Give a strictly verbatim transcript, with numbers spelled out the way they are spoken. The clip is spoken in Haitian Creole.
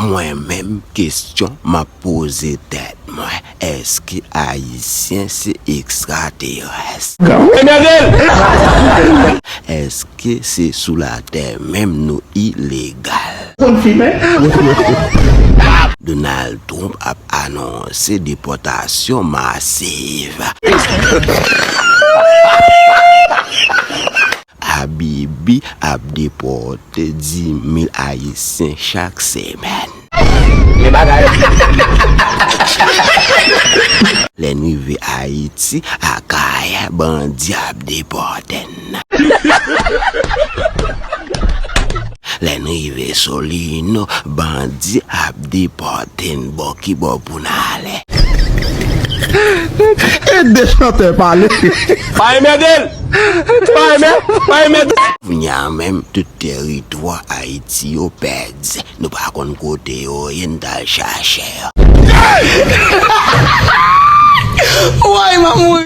Mwen menm, kesyon m ap poze tèt mwen, èske Ayisyen se ekstraterès? Èske se sou latè menm nou ilegal? Konn fimen. Donald Trump ap anonse depòtasyon masiv. Habibi ap depòte dis mil Ayisyen chak semèn. Lè n rive Ayiti, Akayè, bandi ap depòte n. Lè n rive Solino, bandi ap depòte n. Bò ki bò pou n ale? Ede chantè pale. Pa enmède l! Pa enmè-, pa enmède! Kounye a menm, tout tèritwa Ayiti yo pèdi. Nou pa konn kote yo ye, n t al chache yo. Woy, m ap mouri.